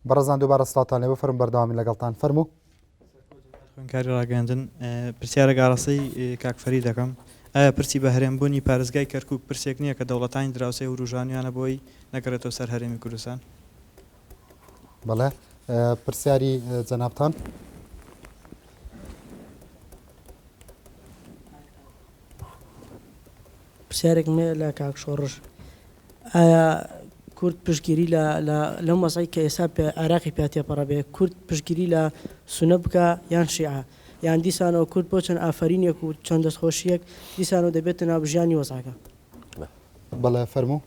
بەڕێزان دووبارە سڵاوتان لێ بفەرم بەردەوامی لەگەڵتان فەرموو. خوێندکاری ڕاگەیاندن پرسیارێک ئاڕاستەی کاک فەرید دەکەم ئایا پرسی بە هەرێم بوونی پارێزگای کەرکوک پرسێک نییە کە دەوڵەتانی دراوسێ وروژانویانە بۆی نەگەڕێتەوە سەر هەرێمی کوردستان؟ بەڵێ پرسیاری جەنابتان. پرسیارێکم هەیە لە کاک شۆڕش ئایا کورد پشتگیری لە لە لەم وەزعەی کە ئێستا پێ عێراقی پیا تێپەڕە بێ کورد پشتگیری لە سونە بکا یان شیعە یان دیسانەوە کورد بۆ چەند ئافەرینێک و چەند دەستخۆشییەک دیسانەوە دەبێتە ناوبژیانی وەزعەکە؟ بەڵێ فەرموو.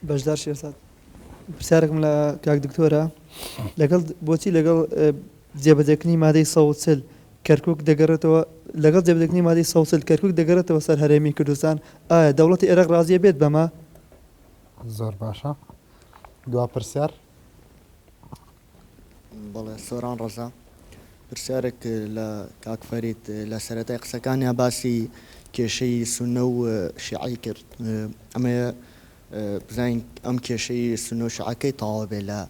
بەشدار شێرزاد پرسیارێکم لە کاک دکتۆرە لەگەڵ بۆچی لەگەڵ جێبەجێکردنی مادەی 140 کەرکک دەگەڕێتەوە لەگەڵ جێبەجێکردنی مادەی 140 کەرکک دەگەڕێتەوە سەر هەرێمی کوردستان ئایا دەوڵەتی عێراق ڕازیە بێت بەمە؟ زۆر باشە دوا پرسیار. بەڵێ سۆران ڕەزا پرسیارێک لە کاک فەرید لە سەرەتای قسەکانیا باسی کێشەی سوننە و شیعەی کرد ئەمەیە بزانین ئەم کێشەی سوننە و شیعە کەی تەواو بێ لە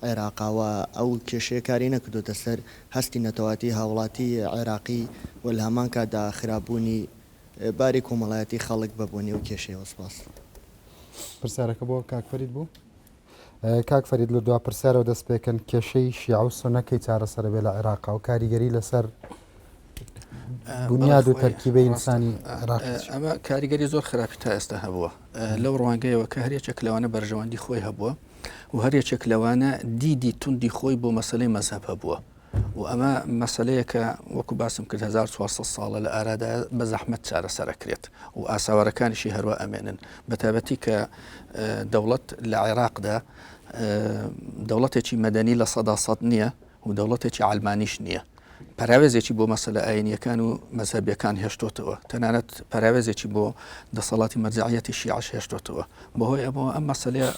عێراقا و ئەو کێشەیە کاری نەکردۆتە سەر هەستی نەتەوایەتی هاوڵاتی عێراقی و لە هەمان کاتدا خراپبوونی باری کۆمەڵایەتی خەڵک بە بۆنەی ئەو کێشەیەوە سپاس. پرسیارەکە بۆ کاک فەرید بوو. کاک فەرید لە دوا پرسیارەوە دەست پێکەن کێشەی شیعە و سوننە کەی چارەسەرە بێ لە عێراقا و کاریگەری لەسەر بنیاد و تەرکیبەی ئینسانی عێراقی چی؟ ئەمە کاریگەری زۆر خراپی تا ئێستا هەبووە لەو ڕوانگەیەوە کە هەر یەکێک لەوانە بەرژەوەندی خۆی هەبووە و هەر یەکێک لەوانە دیدی توندی خۆی بۆ مەسلەی مەزهەب هەبووە و ئەمە مەسەلەیەکە وەکو باسم کرد 1400 ساڵە لە ئارادایە بە زەحمەت چارەسەرەکرێت و ئاساوارەکانیشی هەروە ئەمێنن بە تایبەتی کە دەوڵەت لە عێراقدا دەوڵەتێکی مەدەنی 100% نییە و دەوڵەتێکی عەلمانیش نییە. پەراوێزێکی بۆ مەسەلە ئاینیەکان و مەزهەبیەکان هێشتۆتەوە تەنانەت پەراوێزێکی بۆ دەسەڵاتی مەرجعیەتی شیعەش هێشتۆتەوە بەهۆی ئەمەوە ئەم مەسەلەیە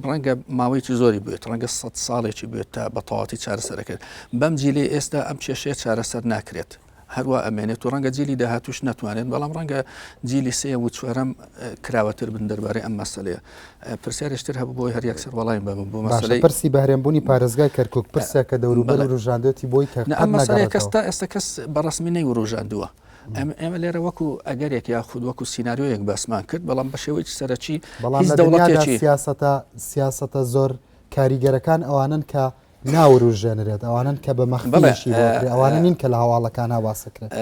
ڕەنگە ماوەیەکی زۆری بێت ڕەنگە سە ساڵێکی بێت تا بە تەواتی چارەسەرەکرێت بەم جیلی ئێستا ئەم کێشەیە چارەسەر ناکرێت هەروە ئەمێنێت و ڕەنگە جیلی داهاتوش ناتوانێت بەڵام ڕەنگە جیلی سێ و چوارەم کراوەتر بن دەربارەی ئەم مەسلەیە پرسیارشتر هەبوو بۆی هەر یەکسەر وەڵایم بەم بۆ مەسلەی پرسی بەهرێمبوونی پارێزگای کەرکک پرسێک کە دەوروبەر وروژاندێتی بۆی کە ئەم مەسلەیە کەس تا ئێستا کەس بەڕسمی نەیوروژاندووە ئێمە لێرە وەکو ئەگەرێک یاخود وەکو سیناریۆیەک باسمان کرد بەڵام بە شێوەیەکی سەرەکی بەڵام لە دەوڵەتێکی سیاسەتە سیاسەتە زۆر کاریگەرەکان ئەوانن کە ناوروژێنرێت ئەوانن کە بە مەخفیشی ئەوانە نین کە لە هەواڵەکانە باسەکرێت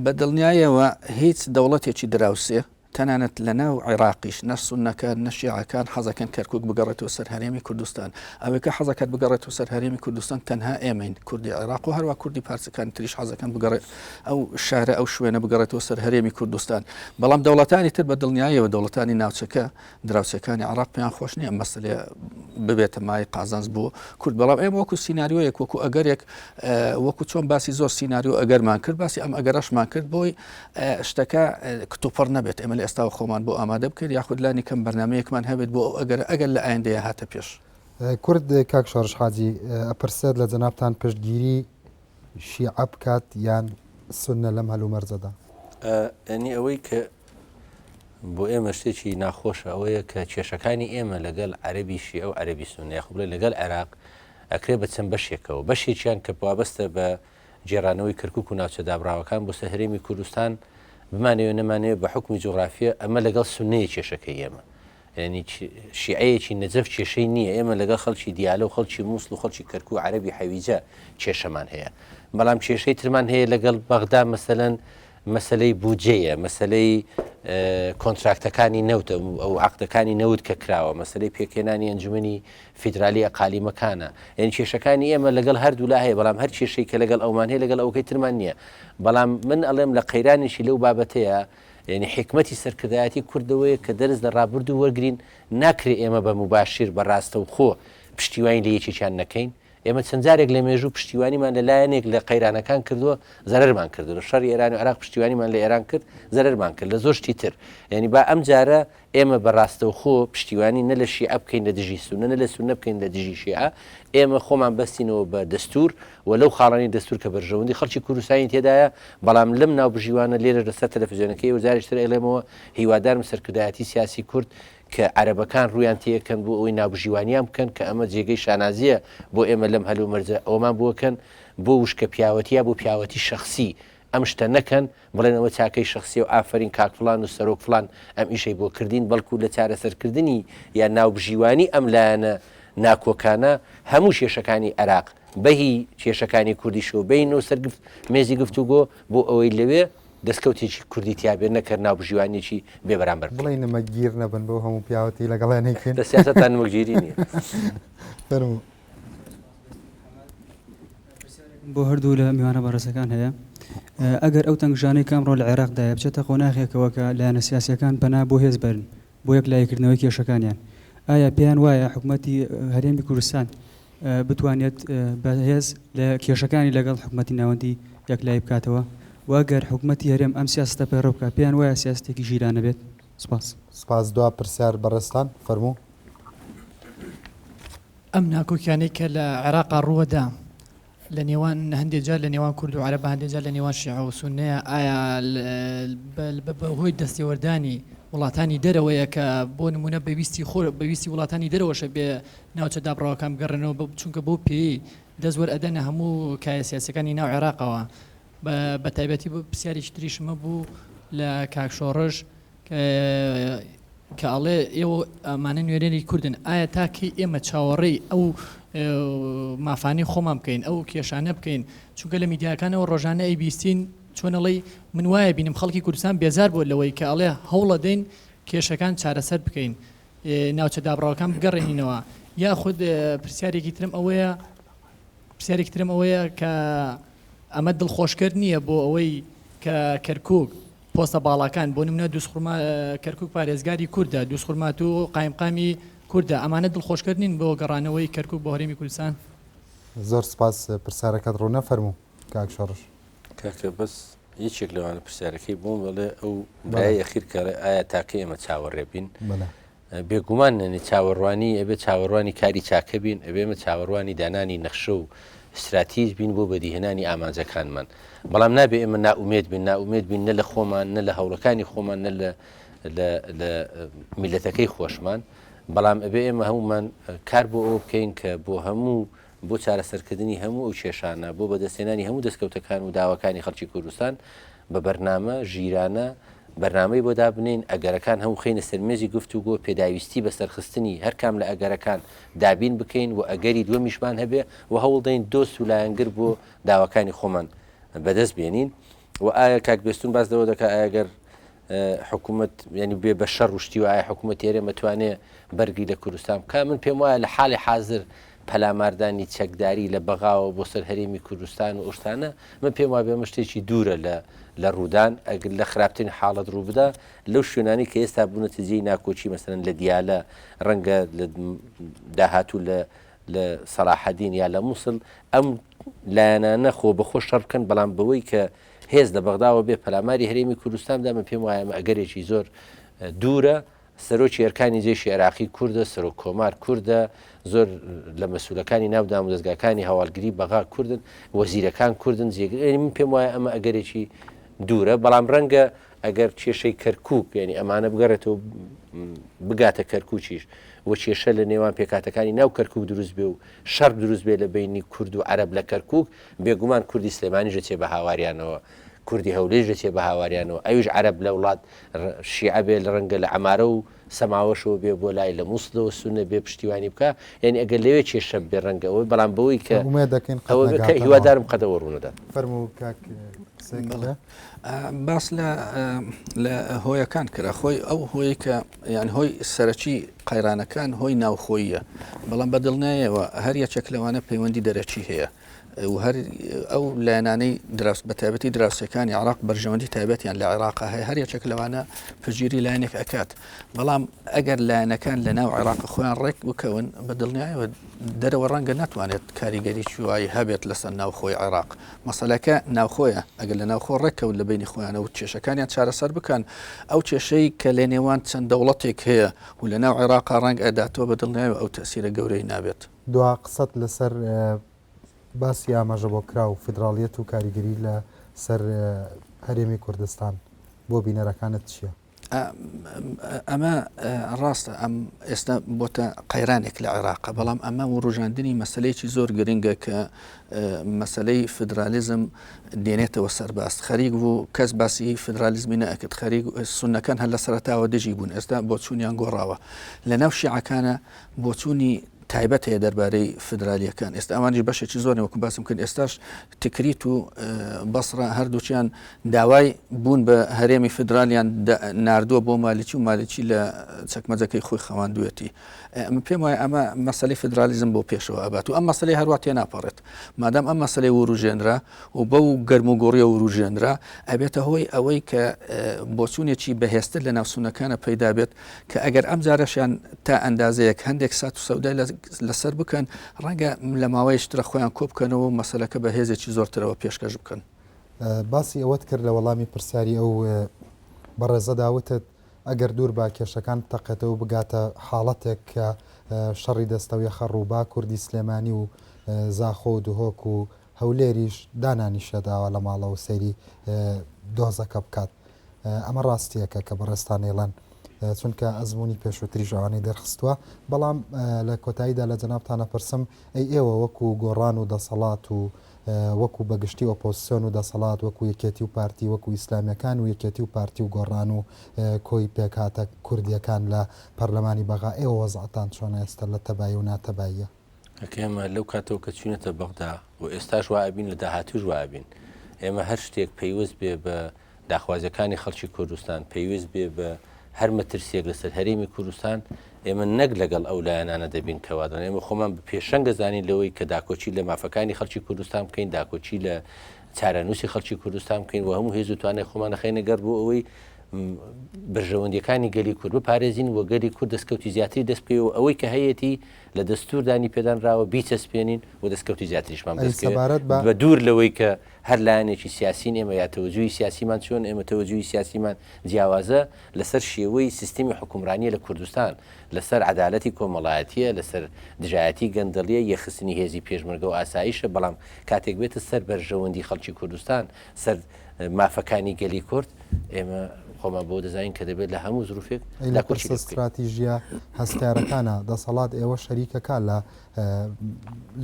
بە دڵنیایەوە هیچ دەوڵەتێکی دراوسێ تەنانەت لە ناو عێراقیش نە سوننەکان نە شیعەکان حەزەکەن کەرکوک بگەڕێتەوە سەر هەرێمی کوردستان. ئەوەی کە حەزەکات بگەڕێتەوە سەر هەرێمی کوردستان تەنها ئێمەین کوردی عێراق و هەروا کوردی پارچەکانی تریش حەزەکەن بگەڕێ ئەو شارە ئەو شوێنە بگەڕێتەوە سەر هەرێمی کوردستان. بەڵام دەوڵەتانی تر بە دڵنیاییەوە دەوڵەتانی ناوچەکە دراوسێکانی عێراق پێیان خۆش نییە ئەم مەسەلەیە ببێتە مایەی قازانج بۆ کورد بەڵام ئێمە وەکو سیناریۆیەک وەکو ئەگەرێک وەکو چۆن باسی زۆر سیناریۆ ئەگەرمان کرد باسی ئەم ئەگەرەشمان کرد بۆی شتەکە کتوپڕ نەبێت ئێمە لە ئێستاوە خۆمان بۆ ئامادە بکەین یاخود لانی کەم بەرنمەیەکمان هەبێت بۆ ئەو ئەگەر ئەگەر لە ئایندەیە هاتە پێش. کورد کاک شۆڕش حاجی ئەپرسێت لە جەنابتان پشتگیری شیعە بکات یان سوننە لەم هەلومەرجەدا؟ یانی ئەوەی کە بۆ ئێمە شتێکی ناخۆشە ئەوەیە کە کێشەکانی ئێمە لەگەڵ عەرەبی شیعە و عەرەبی سوننە یاخود بڵێ لەگەڵ عێراق ئەکرێ بە چەند بەشێکەوە بەشێکیان کە وابەستە بە گێڕانەوەی کەرکوک و ناوچە دابڕاوەکان بۆ سەر هەرێمی کوردستان بمانەوێ نەمانەوێ بە حوکمی جوغرافیە ئەمە لەگەڵ سوننەیە کێشەکەی ئێمە یعنی شیعەیەکی نەجەف کێشەی نییە ئێمە لەگەڵ خەڵکی دیالە و خەڵکی مووسڵ و خەڵکی کەرکوک عەرەبی حەویجە کێشەمان هەیە بەڵام کێشەی ترمان هەیە لەگەڵ بەغدا مەسەلەن مەسەلەی بودجەیە مەسەلەی کۆنتراکتەکانی نەوتە ئەو عقدەکانی نەوت کە کراوە مەسەلەی پێکهێنانی ئەنجومەنی فیدرالی ئەقالیمەکانە یعنی کێشەکانی ئێمە لەگەڵ هەردوولا هەیە بەڵام هەر کێشەی کە لەگەڵ ئەومان هەیە لەگەڵ ئەوکەی ترمان نییە بەڵام من ئەڵێم لە قەیرانێکی لەو بابەتەیە یعنی حکمەتی سەرکردایەتی کوردەوەیە کە دەرس لە ڕابردوو وەرگین ناکرێ ئێمە بە مباشر بە ڕاستەوخۆ پشتیوانی لە یەکێکیان نەکەین ئێمە چەند جارێک لە مێژوو پشتیوانیمان لە لایەنێک لە قەیرانەکان کردووە زەرەرمان کردو لە شەڕی ئێران و عێراق پشتیوانیمان لە ئێران کرد زەرەرمان کرد لە زۆر شتی تر یعنی با ئەم جارە ئێمە بە ڕاستەوخۆ پشتیوانی نە لە شیعە بکەین لە دژی سوننە نە لە سوننە بکەین لە دژی شیعە ئێمە خۆمان بەستینەوە بە دەستور. و لەو خاڵانەی دەستور کە بەرژەوەندی خەڵکی کوردستانی تێدایە، بەڵام لەم ناوبژیوانە لێرەش لەسەر تەلەفزیۆنەکەی ئێوە جارێکی تر ئەیڵێمەوە هیوادارم سەرکردایەتی سیاسی کورد کە عەرەبەکان ڕوویان تێکەن بۆ ئەوەی ناوبژیوانیان بکەن کە ئەمە جێگەی شانازیە بۆ ئێمە لەم هەلومەرجە ئەوەمان بۆ کەن بۆ وشکە پیاوەتی یا بۆ پیاوەتی شەخسی ئەم شتە نەکەن بڵێن ئەوە چاکەی شەخسیە و ئافەرین کاک فڵان و سەرۆک فڵان ئەم ئیشەی بۆ کردین بەڵکو لە چارەسەرکردنی یا ناوبژیوانی ئەم لایەنە ناکۆکانە هەموو کێشەکانی عێراق بەهی کێشەکانی کوردیشەوە بێینەوە سەر گفت مێزی گفتوگۆ بۆ ئەوەی لەوێ دەستکەوتێکی کوردی تیا بێت نەک هەر ناوبژیوانیەکی بێ بەرامبەر بکەین. بڵێی نمەکگیر نەبن بەو هەموو پیاوەتی لەگەڵیان ئەیکەین. لە سیاسەتا نمەکگیری نییە. فەرموو. پرسیارێکم بۆ هەردوو لە میوانە بەڕێزەکان هەیە. ئەگەر ئەو تەنگژانەی کە ئەمڕۆ لە عێراقدایە بچێتە قۆناغێکەوە کە لایەنە سیاسییەکان پەنا بۆ هێز بەرن بۆ یەکلاییکردنەوەی کێشەکانیان، ئایا پێیان وایە حکومەتی هەرێمی کوردستان بتوانێت بە هێز لە کێشەکانی لەگەڵ حکومەتی ناوەندی یەکلایی بکاتەوە؟ و ئەگەر حکومەتی هەرێم ئەم سیاسەتە پەیڕەو بکات پێیان وایە سیاسەتێکی ژیرانە بێت؟ سوپاس. سوپاس دوا پرسیار بەڕێزتان فەرموو. ئەم ناکۆکیانەی کە لە عێراقا ڕووەدا لە نێوان هەندێک جار لە نێوان کورد و عەرەب هەندێک جار لە نێوان شیعە و سوننەیە ئایا بە هۆی دەستێوەردانی وڵاتانی دەرەوەیە کە بۆ نمونە بە ویستی خۆ بە ویستی وڵاتانی دەرەوەشە بێ ناوچە دابڕاوەکان بگەڕێنەوە چونکە بەو پێیەی دەست وەرئەدەنە هەموو کایە سیاسیەکانی ناو عێراقەوە بە تایبەتی پرسیارێکی تریشم هەبوو لە کاک شۆڕش کە ئەڵێ ئێوە ئەمانە نوێنەری کوردن ئایا تا کەی ئێمە چاوەڕێی ئەو مافانەی خۆمان بکەین ئەو کێشانە بکەین چونکە لە میدیاکانەوە ڕۆژانە ئەیبیستین چۆن ئەڵێی من وایە بینم خەڵکی کوردستان بێزار بووە لەوەی کە ئەڵێ هەوڵەدەین کێشەکان چارەسەر بکەین ناوچە دابڕاوەکان بگەڕێنینەوە یاخود پرسیارێکی ترم ئەوەیە پرسیارێکی ترم ئەوەیە کە ئەمە دڵخۆشکەر نییە بۆ ئەوەی کە کەرکک پۆستە باڵاکان بۆ نمونە دووزخورما کەرکک پارێزگاری کوردە دووزخورماتوو قایمقامی کوردە ئەمانە دڵخۆشکەر نین بۆ گەڕانەوەی کەرکک بۆ هەرێمی کوردستان؟ زۆر سپاس پرسیارەکەت ڕوونە فەرموو کاک شۆڕش. کاکە بەس یەکێک لەوانە پرسیارەکەی بۆم بڵێ ئەو برای ئەخیر کە ئایا تاکە ئێمە چاوەڕێ بین بێگومان نەنی چاوەڕوانی ئەبێ چاوەڕوانی کاری چاکە بین ئەبێ ئێمە چاوەڕوانی دانانی نەخشە و ستراتیژ بین بۆ بەدیهێنانی ئامانجەکانمان بەڵام نابێ ئێمە نائومێد بین نائومێد بین نە لە خۆمان نە لە هەوڵەکانی خۆمان نە لە لە میلەتەکەی خۆشمان بەڵام ئەبێ ئێمە هەمومان کار بۆ ئەوە بکەین کە بۆ هەموو بۆ چارەسەرکردنی هەموو ئەو کێشانە، بۆ بەدەستهێنانی هەموو دەستکەوتەکان و داواکانی خەڵکی کوردستان بە بەرنامە ژیرانە بەرنامەی بۆ دابنێین، ئەگەرەکان هەموو خەینە سەر مێزی گفتوگۆ، پێداویستی بەسەرخستنی هەر کام لە ئەگەرەکان دابین بکەین و ئەگەری دووەمیشمان هەبێ و هەوڵدەین دۆست و لایەنگر بۆ داواکانی خۆمان بەدەست بێنین و ئایا کاک بێستون باس لەوە دەکا ئایا گەر حکوومەت یعنی بێ بە شەڕ و شتی وایە حکوومەت هەرێم ئەتوانێ بەرگری لە کوردستان بکا من پێم وایە لە حاڵی حازر پەلاماردانی چەکداری لە بەغاوە بۆ سەر هەرێمی کوردستان و ئەو شتانە من پێم وابێ ئەمە شتێکی دوورە لە لە ڕوودان ئەگەر لە خراپترین حاڵەت ڕوو بدا لەو شوێنانی کە ئێستا بوونەتە جێی ناکۆکی مەسەلەن لە دیالە ڕەنگە لە داهاتوو لە لە سەلاحەدین یا لە موسڵ ئەم لایەنانە خۆ بەخۆ شەڕ بکەن بەڵام بەوەی کە هێز لە بەغداوە بێ پەلاماری هەرێمی کوردستان بدا من پێم وایە ئەمە ئەگەرێکی زۆر دوورە سەرۆکی ئەرکانی جەیشی عێراقی کوردە سەرۆک کۆمار کوردە زۆر لە مەسولەکانی ناو دامودەزگاکانی هەواڵگری بەغا کوردن وەزیرەکان کوردن جێگر یعنی من پێم وایە ئەمە ئەگەرێکی دوورە بەڵام ڕەنگە ئەگەر کێشەی کەرکوک یعنی ئەمانە بگەڕێتەوە بگاتە کەرکوکیش و کێشە لە نێوان پێکاتەکانی ناو کەرکوک دروست بێ و شەڕ دروست بێ لە بینی کورد و عەرەب لە کەرکوک بێگومان کوردی سلێمانیش دەچێ بە هاواریانەوە، کوردی هەولێریش دەچێ بە هاواریانەوە، ئەویش عەرەب لە وڵات شیعە بێ لە ڕەنگە لە عەمارە و سەماوەشەوە بێ بۆ لای لە موسڵەوە سوننە بێ پشتیوانی بکا، یانی ئەگەر لەوێ کێشە ببێ ڕەنگە ئەوە بەڵام بەوەی کە ئومێد دەکەین قەت ئەوە بێ کە نەگاتەوە. هیوادارم قەت ئەوە ڕوونەدات. فەرموو کاک قسەیەکت بەڵێ هەیە؟ باس لە لە هۆیەکان کرا خۆی ئەو هۆیەی کە یان هۆی سەرەکی قەیرانەکان هۆی ناوخۆییە بەڵام بە دڵنیایەوە هەر یەکێک لەوانە پەیوەندی دەرەکی هەیە و هەر ئەو لایەنانەی دراوس بە تایبەتی دراوسێکانی عراق بەرژەوەندی تایبەتیان لە عێراق هەیە هەر یەکێک لەوانە پشتگیری لایەنێک ئەکات بەڵام ئەگەر لایەنەکان لە ناو عێراق خۆیان ڕێک بکەون بە دڵنیایەوە دەرەوە ڕەنگە ناتوانێت کاریگەری وای هەبێت لەسەر ناوخۆی عێراق مەسەلەکە ناوخۆیە ئەگەر لە ناوخۆ ڕێککەوت لە بینی خۆیانە و کێشەکانیان چارەسەر بکەن ئەو کێشەی کە لە نێوان چەند دەوڵەتێک هەیە و لە ناو عێراق ڕەنگ ئەداتەوە بە دڵنیایەوە ئەو تەسیرە گەورەی نابێت. دوا قسەت لەسەر. باسی ئاماژە بۆ کراو فیدراڵیەت و کاریگەری لە سەر هەرێمی کوردستان بۆ بینەرەکانت چییە؟ ئەمە ڕاستە ئەم ئێستا بۆتە قەیرانێک لە عێراق بەڵام ئەمە وروژاندنی مەسلەیەکی زۆر گرنگە کە مەسلەی فدرالیزم دێنێتەوە سەرباست خەریک بوو کەس باسی فدرالیزمی نەکرد خەریک سونەکان هەر لە سەرتاوە دژی بوون ئێستا بۆچوونیان گۆڕاوە لە ناو شیعەکانە بۆچوونی تایبەت هەیە دەربارەی فدرالیەکان ئێستا ئەوانیش بەشێکی زۆرن وەکو باسم کرد ئێستاش تکریت و بەسڕە هەردووکیان داوای بوون بە هەرێمی فدرالیان ناردووە بۆ مالیکی و مالیکی لە چەکمەجەکەی خۆی خەواندوێتی من پێم وایە ئەمە مەسەلەی فدرالیزم بۆ پێشەوە ئەبات و ئەم مەسلەی هەروە تێناپەڕێت مادام ئەم مەسلەی وروژێنرا و بەو گەرم و گوڕیە وروژێنرا ئەبێتە هۆی ئەوەی کە بۆچوونێکی بەهێزتر لە ناو سونەکانە پەیدا بێت کە ئەگەر ئەم جارەشیان تا ئەندازەیەک هەندێک سات و سەودای لەسەر بکەن ڕەنگە لە ماوەیەکی ترە خۆیان کۆ بکەنەوە و مەسەلەکە بە هێزێکی زۆرترەوە پێشکەش بکەن. باسی ئەوەت کرد لە وەڵامی پرسیاری ئەو بەڕێزەدا وتت ئەگەر دوور با کێشەکان بتەقێتەوە و بگاتە حاڵەتێک کە شەڕی دەستەویەخە ڕووبا کوردی سلێمانی و زاخۆ و دهۆک و هەولێریش دانانیشێت ئاوا لە ماڵەوە سەیری دۆزەکە بکات. ئەمە ڕاستییەکە کە بەڕێزتان ئەیڵێن چونکە ئەزموونی پێشووتریش ئەوانەی دەرخستووە بەڵام لە کۆتاییدا لە جەنابتان ئەپرسم ئەی ئێوە وەکو گۆڕان و دەسەڵات و وەکو بەگشتی ئۆپۆزسیۆن و دەسەڵات وەکو یەکێتی و پارتی وەکو ئیسلامیەکان و یەکێتی و پارتی و گۆڕان و کۆی پێکهاتە کوردیەکان لە پەرلەمانی بەغا ئێوە وەزعتان چۆنە ئێستا لە تەبایی و ناتەباییە؟ کاکە ئێمە لەو کاتەوە کە چوینەتە بەغدا و ئێستاش وا ئەبین لە داهاتووش وا ئەبین ئێمە هەر شتێک پەیوەست بێ بە داخوازیەکانی خەڵکی کوردستان پەیوەست بێ بە هەر مەترسیەک لەسەر هەرێمی کوردستان ئێمە نەک لەگەڵ ئەو لایەنانە دەبین کەوا دەڵێن ئێمە خۆمان بە پێشەنگە زانین لەوەی کە داکۆکی لە مافەکانی خەڵکی کوردستان بکەین داکۆکی لە چارەنووسی خەڵکی کوردستان بکەین و هەموو هێز و توانای خۆمان دەخەینە گەڕ بۆ ئەوەی بەرژەوەندیەکانی گەلی کورد بپارێزین و گەلی کورد دەستکەوتی زیاتری دەست بکەوێ و ئەوەی کە هەیەتی لە دەستوور دانی پێدانراوە بیچەسپێنین و دەستکەوتی زیاتریشمان ئەی دەست بکەوێ سەبارەت بە بە دوور لەوەی کە هەر لایەنێکی سیاسین ئێمە یا تەوەجوهی سیاسیمان چۆن ئێمە تەوەجوهی سیاسیمان جیاوازە لەسەر شێوەی سیستمی حوکمرانیە لە کوردستان لەسەر عەدالەتی کۆمەڵایەتیە لەسەر دژایەتی گەندەڵیە یەکخستنی هێزی پێشمەرگە و ئاسایشە بەڵام کاتێک بێتە سەر بەرژەوەندی خەڵکی کوردستان سەر مافەکانی گەلی کورد ئێمە خۆمان بۆ دەزانین کە دەبێت لە هەموو زروفێک ئەی لە پرسە ستراتیژیە هەستیارەکانە دەسەڵات ئێوە شەریکەکە لە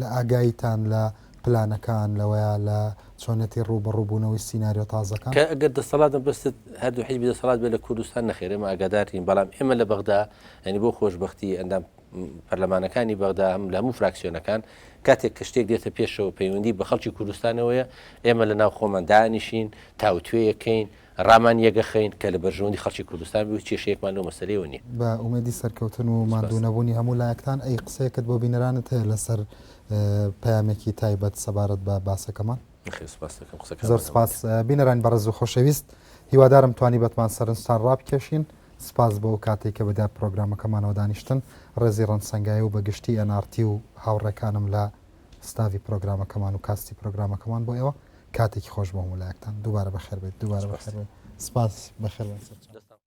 لە ئاگاییتان لە پلانەکان لەوەیە لە چۆنێتی ڕووبەڕووبوونەوەی سیناریۆ تازەکان؟ کە ئەگەر دەسەڵات مەبەستت هەردوو حیزبی دەسەڵات بێت لە کوردستان نەخێر ئێمە ئاگادار نین بەڵام ئێمە لە بەغدا یانی بۆ خۆشبەختی ئەندام پەرلەمانەکانی بەغدا هەم لە هەموو فراکسیۆنەکان کاتێک کە شتێک دێتە پێشەوە پەیوەندی بە خەڵکی کوردستانەوەیە ئێمە لە ناو خۆمان دانیشین تاوتوێیەکەین ڕامان یەکەخەین کە لە بەرژەوەندی خەڵکی کوردستان بێ و کێشەیەکمان لەو مەسەلەیەوە نییە. بە ئومێدی سەرکەوتن و ماندوو نەبوونی هەموو لایەکتان، ئەی قسەیەکت بۆ بینەرانت هەیە لەسەر پەیامێکی تایبەت سەبارەت بە باسەکەمان؟ نەخێر سوپاست دەکەم قسەکانمان زۆر سوپاس بینەرانی بەڕێز و خۆشەویست، هیوادارم توانیبتمان سەرنجتان ڕابکێشین، سوپاس بۆ ئەو کاتەی کە بەدیار پرۆگرامەکەمانەوە دانیشتن، ڕێزی ڕەنج سەنگاوی و بە گشتی ئێن ئاڕ تی و هاوڕێکانم لە ستاڤی پرۆگرامەکەمان و کاستی پرۆگرامەکەمان بۆ ئێوە. کاتێکی خۆش بۆ هەموو لایەکتان دووبارە بەخێر بێت دووبارە بەخێر بێت سپاس بەخێر بێن سەرچاوە.